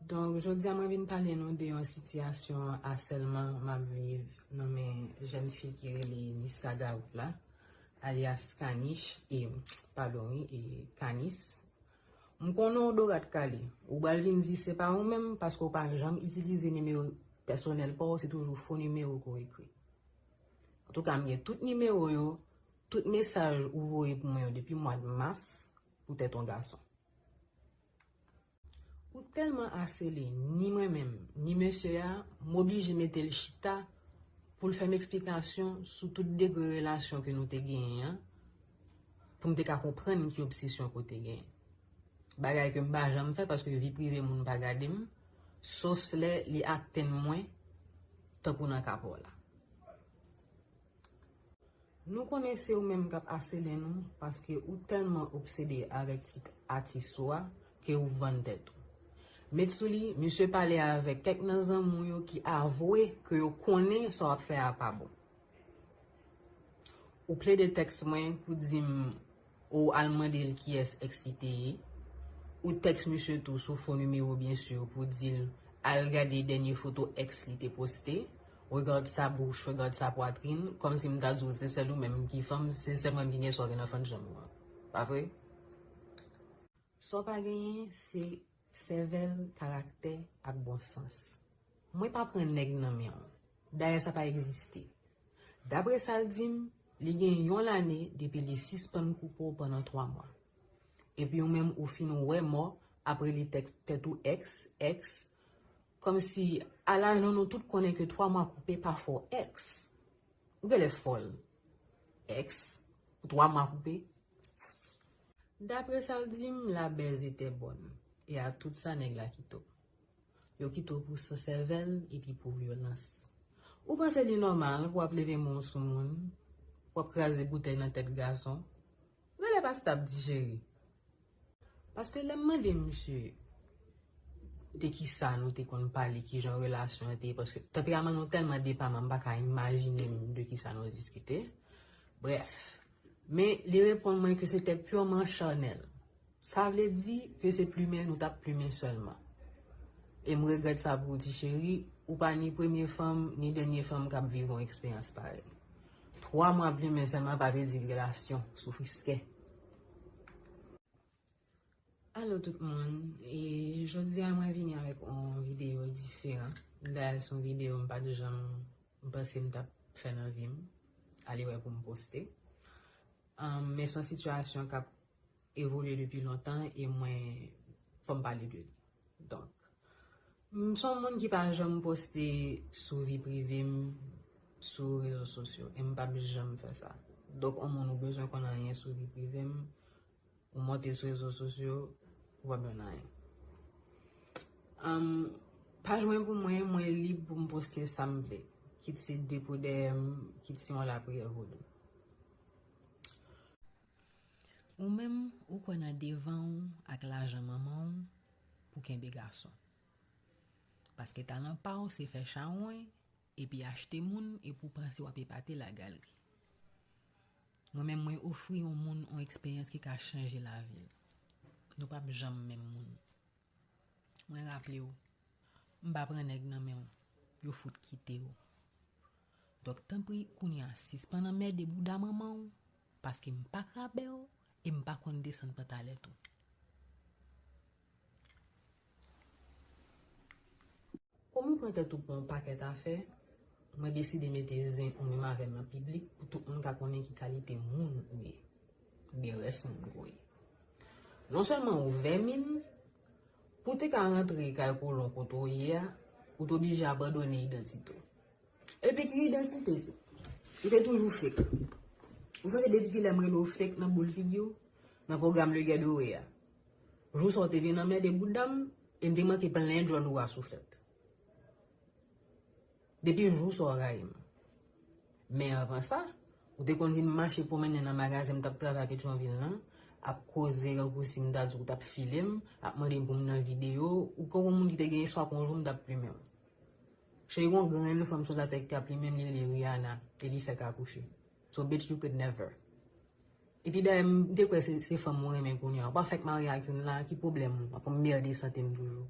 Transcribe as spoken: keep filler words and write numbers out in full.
Donk, jodi a mwen vin pale nou de yon sitiyasyon asèlman m ap viv nan men jèn fi ki rele Niska Garout la, alyas Kanish, e, padon, wi, e Kanis. M konnen w dorat kale. Ou pral vin di se pa ou menm paske w pa janm itilize nimewo pèsonèl pa w, se toujou fo nimewo ke w ekri. Antouka, m gen tout nimewo yo, tout mesaj ou voye pou mwen yo depi mwa mas, poutèt yon gason. Ou tèlman asele, ni mwen menm, ni mesye a, m oblije mete l chita pou l fè m eksplikasyon sou tout degre relasyon ke nou te genyen an, pou m te ka konprann ki obsesyon ke w te genyen. Bagay ke m pa janm fè paske vi prive moun pa gade m, sof lè li atenn mwen tankou nan ka pa w la. Nou konnen se ou menm k ap asele nou paske ou tèlman obsede avèk tit atis ou a ke ou vann tèt ou. Met sou li, misye pale avèk kèk nan zanmi w yo ki avwe ke yo konnen sa w ap fè a pa bon. Ou plede tèks mwen pou di m ou al mande l kiyès èks li te ye. Ou tèks misye tou sou fo nimewo byen si pou di l al gade dènye foto èks li te poste. Regarde sa bouche, regarde sa poitrine, kòmsi m ta di w se sèl ou menm ki fanm, se sèl mwen ki gen sa w gen nan fannjanm ou an. Pa vre? Sa w pa genyen, se sèvèl, karaktè ak bon sans. Mwen pa pran nèg nan men w. Dayè sa pa egziste. Daprè sa l di m, li gen yon lane depi li sispann koupe w pandan twa mwa. Epi ou menm ou fin wè mò apre li tèks tèt ou èks, èks, kòmsi a laj nou nou tout konnen ke twa mwa koupe pa fè w èks. Ou genlè fòl. Èks, pou twa mwa koupe. Daprè sa l di m, la baise était bonne. E a tout sa nèg la kite w. Yo kite w pou san sèvèl epi pou vyolans. Ou panse li nòmal pou w ap leve men w sou moun, pou w ap kraze boutèy nan tèt gason? Genlè pa sa t ap di cheri. Paske lè m mande misye de kisa nou te konn pale, kijan relasyon an te ye, paske tanperaman nou tèlman depaman, m pa ka imajine m de kisa nou diskite. Brèf, men li reponn mwen ke se te purement charnel. Sa vle di ke se plimen nou t ap plimen sèlman. E m regrèt sa pou ou ti cheri, ou pa ni premye fanm, ni dènye fanm k ap viv yon eksperyans parèy. Twa mwa plimen sèlman pa vle di relasyon, soufriskè. Alo tout moun, e jodi a mwen vini avèk yon videyo diferan. Dayè se yon videyo m pa t janm, m panse m t ap fè nan vi m, ale wè pou m poste. Ann, men se yon sitiyasyon k ap evolye depi lontan e mwen, fò m pale de li. Donk, m se yon moun ki pa janm poste sou vi prive m sou rezo sosyo e m p ap janm fè sa. Donk, yon moun ou bezwen konn anyen sou vi prive m, ou monte sou rezo sosyo, ou p ap jwenn anyen. Ann, paj mwen pou mwen, mwen lib pou m poste sa m vle. Kit se depo dèyè m, kit se yon lapriyè vodou. Ou menm, ou kwè nan devan w ak lajan manman w pou kenbe gason. Paske talan pa w se fè chawony epi achte moun epi w panse w ap epate lagalri. Mwen menm mwen ofri yon moun yon eksperyans ki ka chanje lavi l. Nou p ap janm menm moun. Mwen raple w, m pa pran nèg nan men w, yo fout kite w. Donk tanpri kounye a sispann anmède bouda manman w, paske m pa krabè w e m pa konn desann pantalèt ou. Kòm ou pran tèt ou pou yon pakèt afè, mwen deside mete zen ou menm avè m nan piblik pou tout moun ka konnen ki kalite moun ou ye. Oubyen rès moun ou ye. Non sèlman ou vèmin, pou te ka rantre kay kolon kote w ye a, ou t oblije abandone idantite w. Epi ki idantite di? Ou te toujou fake. Ou sonje depi kilè m rele w fake nan boul figi w, nan pwogram Le Guerre Doré a? Jou sa w te vin anmède bouda m, e m te manke plen djòl ou a souflèt. Depi jou sa w rayi m. Men anvan sa, ou te konn vin mache pwomennen nan magazen m t ap travay Petyonvil lan, ap koze, rankousi m ta di w t ap file m, ap mande m pou m nan videyo, ou konn yon moun ki te gen espwa pou yon jou m t ap plimen w. Cheri, gon grenn fanm sou latè ki ka plimen m, li rele Rihanna, e li fèk akouche. So, bitch, you could never. Epi dayè, m te kwè se, se fanm ou renmen kounye a. Ou pa fèk marye ak youn la, ki pwoblèm ou? W ap anmède sante m toujou.